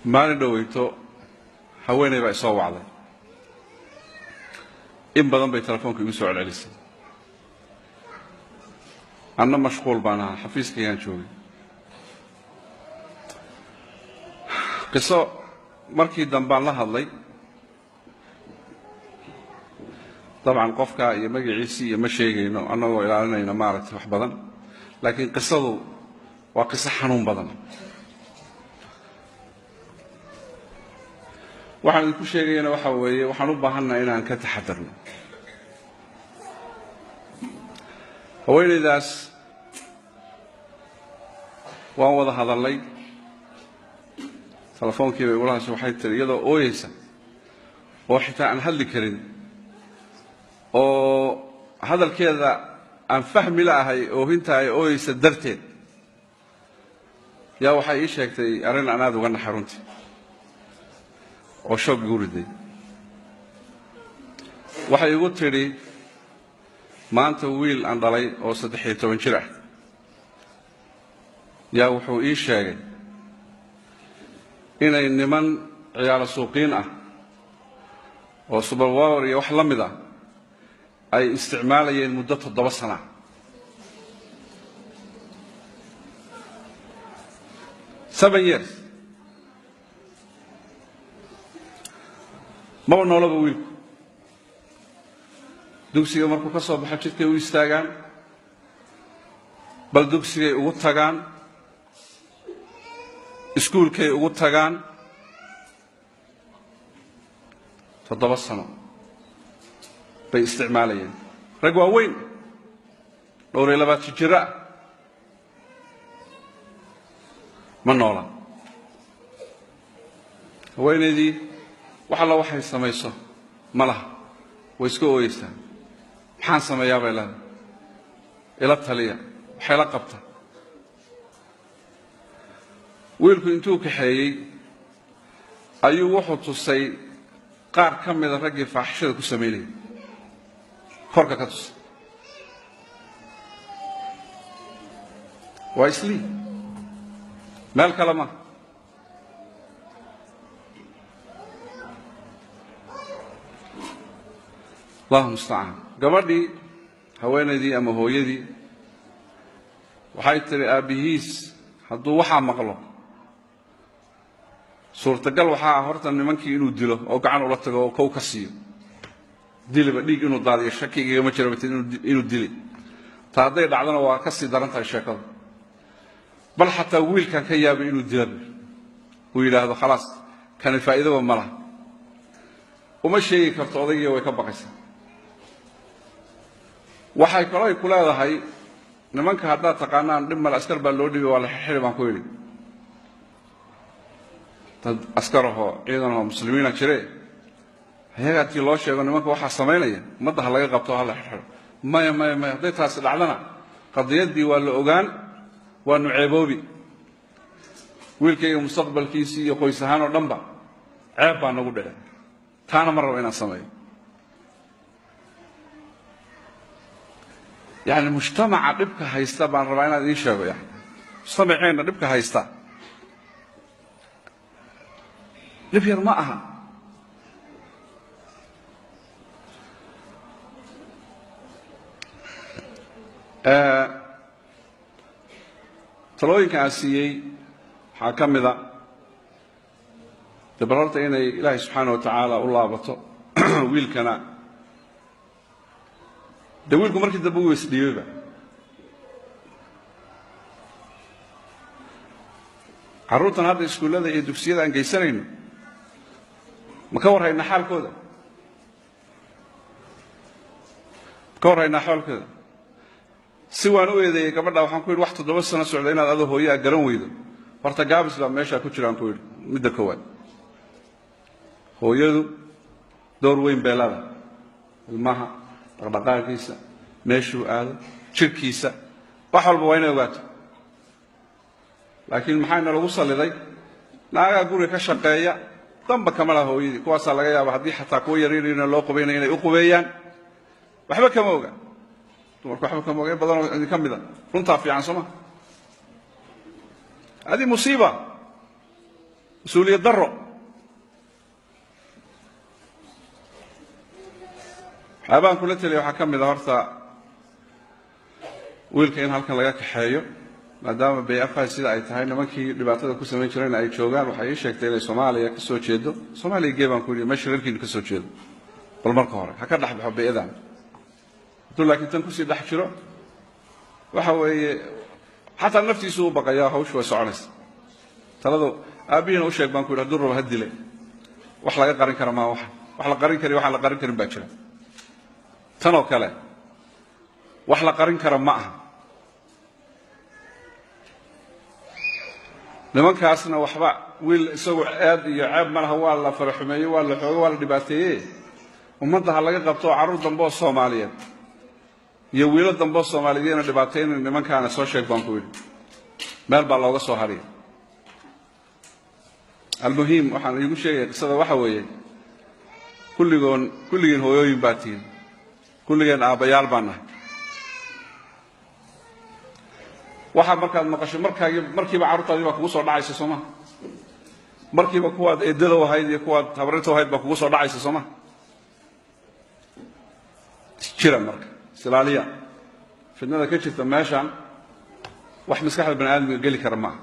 Maalin dhoweyto haweeney baa isoo wacday, in badan bay telefoonka igu soo celcelisay. Anna mashquul baan ahaa, xafiiskaygaan joogay. Qiso markii dambaan la hadlay, dabcan qofka iyo magaciisii iyo ma sheegayno, annagoo ilaalinayna maaragtay wax badan, laakiin qisadu waa qiso xanuun badan. Waxaan idinku sheegayana waxa weeye, waxaan u baahannaha inaan ka taxadarno. Haweenaydaas waan wada hadallay, telefoonkii bay igula hashay. Waxay tiri iyadoo ooyeysa oo xitaa aan hadli karin oo hadalkeeda aan fahmi la'ahay oohinta ay ooyeysa darteed, yaa waxay ii sheegtay arrin aan aada uga naxay runtii oo shoog igu riday. Waxay igu tidhi, maanta wiil aan dhalay oo 13 jir ah yaa wuxuu ii sheegay inay niman ciyaalo suuqiin ah oo subarwawar iyo wax la mid ah ay isticmaalayeen muddo 7 sana. 7 years. Maba noolaba wiilku. Dugsiga markuu ka soo baxo jidkay u istaagaan, bal dugsigay ugu tagaan, iskuulkay ugu tagaan. 7 sano bay isticmaalayeen, rag waaweyn, dhowr iyo 20 jiro ah. Ma noola. Haweenaydii wax alla waxay samayso ma laha, way iska ooyeysaa. Maxaan sameeyaa, bay leedahay, ila taliya, waxay la qabta. Wiilku intuu kaxeeyey ayuu wuxuu tusay qaar ka mida raggii faaxishada ku samaynayay, korka ka tusay. Waa Islii, meel kale ma. Allahu mustacaan. Gabadhii, haweenaydii ama hooyadii, waxay tiri aabbihiis hadduu waxaa maqlo, suurtagal waxaa ah horta nimankii inuu dilo oo gacan ula tago oo kow ka siiyo, diliba dhiig inuu daadiyo shaki igama jiro bat inuu dili. Ta hadday dhacdona waa ka sii daran tahay sheekadu. Bal xataa wiilkan ka yaabay inuu dilaba, uu yidhaahdo khalaas, kani faa'iidaba ma laha. Uma sheegi karto odaygii, way ka baqaysaa. Waxay kaloo ku leedahay, nimanka haddaad taqaanaan dhib male, askar baa loo dhibay, waa la xirxiri baan ku yidhi. Dad askarahoo ciidanahoo muslimiina jire, ayagaa tii loo sheego nimanka waxaa samaynaya, ummadda ha laga qabto, ha la xirxiro. Maya, maya, maya, hadday taasi dhacdana qadiyaddii waa la ogaan, waanu ceeboobi, wiilkayga mustaqbalkiisii iyo qoys ahaan oo dhanba ceeb baa nagu dhici, taana ma rabo inaan sameeyo. Yani mujtamaca dhibka haysta baan rabaa inaan idiin sheego. Yani mujtamaceenna dhibka haysta dhib yar ma aha. Talooyinka aan siiyey waxaa ka mida de bal horta inay Ilaahay subxaana wa tacaala u laabato. Wiilkana de wiilku markii dambe wuu isdhiibeyba. Carruurtan hadda iskuullada iyo dugsiyada aan geysanayno, ma ka war haynaa xaalkooda? Ma ka war haynaa xaalkooda? Si waan u eedeeyey gabadha, waxaan ku yidhi, wax 7 sano socda inaad adoo hooyaa garan weydo, horta gaabis baa meeshaa ku jiraan, ku yidhi. Midda koowaad, hooyadu door weyn bay leedahay ilmaha dhaqdhaqaaqiisa, meeshuu aado, jirkiisa, wax walba waa inay ogaato. Laakiin maxaa inalagu salliday? Naagaa guriga ka shaqeeya, danba kama laha hooyadii. Kuwaasaa laga yaaba haddii xataa kuwa yaryarina loo qubaynaya inay u qubeeyaan. Waxba kama oga dumarku, waxba kama oga. In badanoo idinka mida, runtaa fiican, soo ma? Adi musiiba. Mas-uuliyad darro. Waxyaabaan kula teliya waxaa ka mid a horta wiilka in halkan laga kaxeeyo, maadaama bay-afaha sida ay tahay, nimankii dhibaatada ku samayn jirayna ay joogaan. Waxay ii sheegtay inay Soomaaliya ka soo jeedo. Soomaaliya gee baan ku yidhi, meesha reerkiinu ka soo jeedo, bal marka hore ha ka dhex baxo bay-adan. Hadduu laakiin tan kusii dhex jiro, waxa weeye xataa naftiisu u baqayaa, hawshu way soconaysa. Taladu aabbihiina u sheeg baan ku yidhi, hadduu rabo ha dile, wax laga qarin kara maa, waxa wax la qarin kari, waxaan la qarin karin baa jira. Tan oo kale wax la qarin kara ma aha. Nimankaasna waxba wiil isagu aad iyo ceeb ma laha, waa la faraxumeeyey, waa la xoogo, waa la dhibaateeyey. Ummadda ha laga qabto oo carruur dambe oo Soomaaliyeed iyo wiilo dambe oo Soomaaliyeed iyana dhibaataynan. Nimankaana soo sheeg baan ku yidhi, meel baa looga soo hariya. Almuhiim waxaan iigu sheegaya qisada waxa weeye, kulligoon kulligeen hooyooyin baa tihiin, kulligeen aabbayaal baan nahay. Waxaa markaad maqasho markaagi markiiba carruurtaadii baa kugu soo dhacaysa, soo maha? Markiiba kuwaad eedada ahayd iyo kuwaad habrinta ahayd baa kugu soo dhacaysa, soo maha? Isjira marka, isilaaliya. Fitnada ka jirta meeshan wax maskaxda bani aadmiga geli kara maaha.